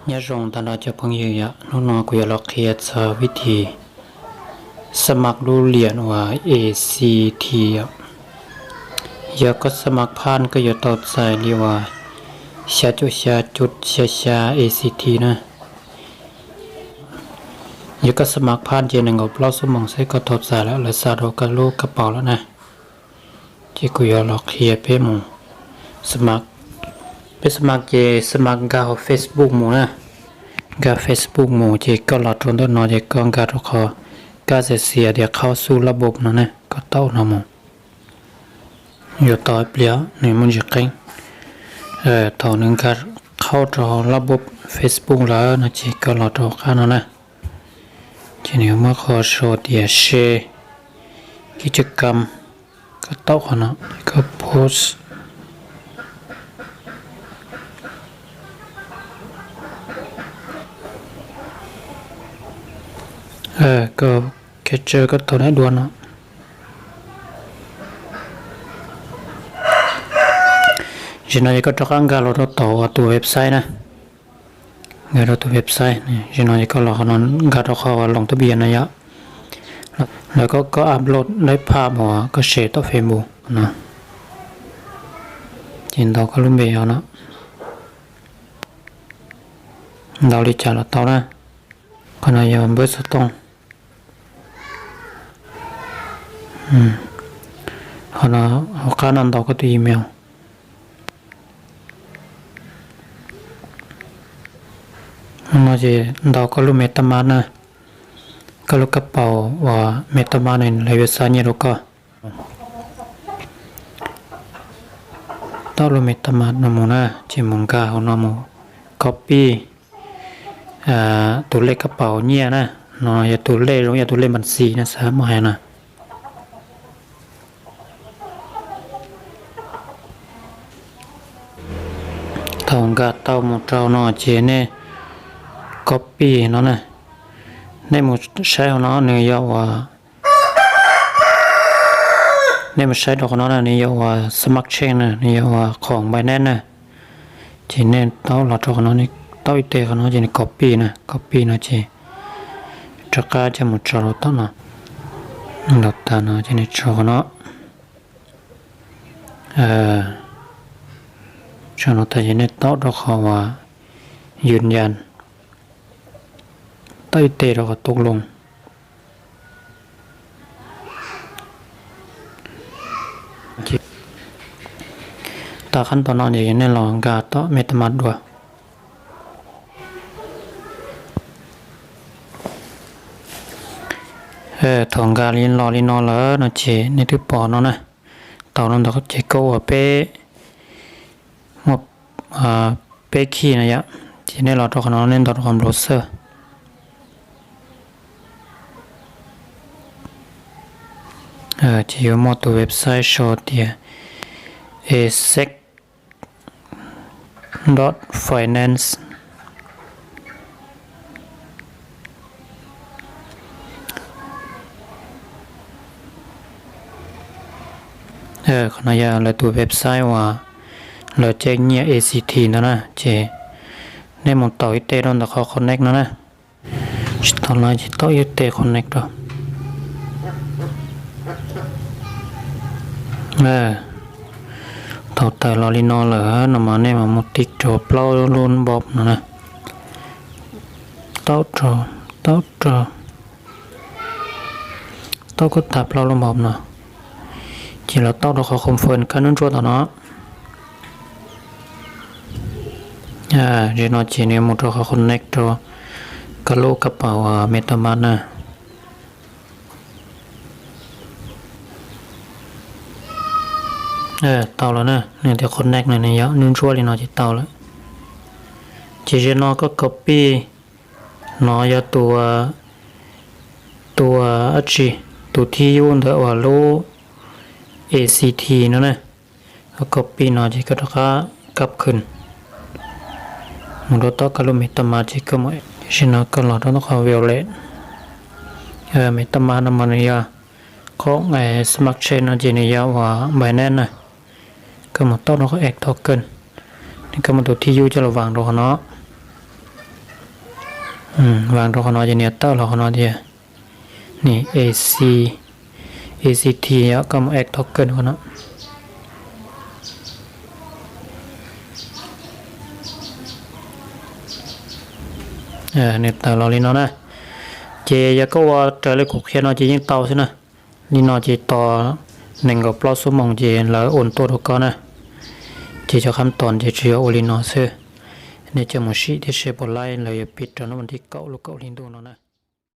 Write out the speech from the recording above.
Nyob zoo tag nrho cov phooj ywg yom, hnub no kuv yuav los qhia txog vib thib xab mab lub liam uas A C T yom. Yog koj xab mab phab koj yuav tau txais li uas xya caum xya cuv xya xya A C T na. Yog koj xab mab phab ces nees nkaum plaub xuab moos xwb koj tau txais lawm, lawv xa rau koj lub kab paus lawm na. Ces kuv yuav los qhia peb mus xab mab. Peb xab mab ces xab mab nkag hauv Facebook mus na. Nkag Facebook mus ces koj los rau ntawm no ces koj nkag rau qhov kab xiav xiav tias qhau xub lab npob no na, koj taum no mus. Yuav tau ib pliag nws muaj ntsis qeeb. Thaum nws nkag qhau rau lab npob Facebook lawm no ces koj los rau qab no na. Ces nws muaj qhov sau tias se kib caj kam, koj taum qhov no, koj post. Koj capture koj tau daim duab no. Zaum no ces koj rov qab nkag los rau tom tus website na. Nkag rau tus website, zaum no ces koj los qhov no, nkag rau qhov uas loos tab piam no yom. Lawv kom koj upload daim phaj uas koj share tom Facebook no. Ces ntaus koj lub npe hauv no. Ntaus li cas los tau na. Qhov no yog npawb xov tooj. Qhov no hauv qab no ntaus koj tus email. No ces ntaus koj lub MetaMask na, koj lub kab paus uas MetaMask no lawv yuav xa nyiaj rau koj. Taum lub MetaMask no mus na, ces mus nkag hauv no mus copy tus lej kab paus nyiaj na. No yog tus lej zoo yam tus lej npas xis na, xav muaj hais na. Thaum nkag tau mus rau no ces nej copy no na. Nej mus saib hauv no nws yog uas, nej mus saib rau qhov no na, nws yog uas Smart Chain na, nws yog uas khoom Binance na. Ces nej taum los rau qhov no, nej taum ib teg qhov no ces nws copy na, copy no ces rov qab coj mus tso rau tom no. Los tas no ces nws tso qhov no. Tso no tas ces nej taum rau qhov uas yws yas, taum ib teg rau qhov tus loos. Tag qhab tau no ces nej los nkag tom MetaMask dua. Thaum nkag li los li no lawm no ces nej twb pom no na. Tau no ntawd ces koj ua peb, muaj peb khij na yom. Ces nej los rau qhov no, nej ntaus rau qhov browser. Ces yuav muaj tus website sau tias asec dot finance. Qhov no yog lawv tus website uas lawv check nyiaj A C T ntawd na. Ces nej mus taum ib teg rau ntawm qhov connect no na. Tsis tau no ces taum ib teg connect rau. Thaum tawm los li no lawm no mas nej mam mus tiv rau plaub lub npob no na. Taum rau, taum rau, taum koj tag plaub lub npob no. Ces los taum rau qhov confirm kab ntsuab ntsuab tom no. Zaum no ces nws mus rau qhov connect rau koj lub kab paus MetaMask na. Tau lawm na, nws tias connect no nws yog ntsuab ntsuab li no ces tau lawm. Ces zaum no koj copy, no yog tus, tus dab tsi, tus thib yub ntawm uas lub A C T no na. Koj copy no ces koj rov qab kab khwm mus rau tom koj lub MetaMask ces koj mus, zaum no koj los rau tom qhov wallet. MetaMask no mas nws yog khoom Smart Chain no ces nws yog uas Binance na. Koj mus taum rau qhov add token, koj mus tus thib yub coj los vam rau qhov no. Vas rau qhov no ces nws tawm los qhov no tias, ni, A C, A C T yog koj mus add token qhov no. Nws tawm los li no na. Ces yog koj ua raws li kuv qhia no ces yeej tau xwb na. Li no ces tos nees nkaum plaub xuab moos ces lawv ua tuaj rau koj na. Ces cov qhab tos ces tsuas yog ua li no xwb. Nej coj mus sim thiab seb puas laib, lawv yuav piv rau hnub vas thib kaum lub kaum hli ntuj no na.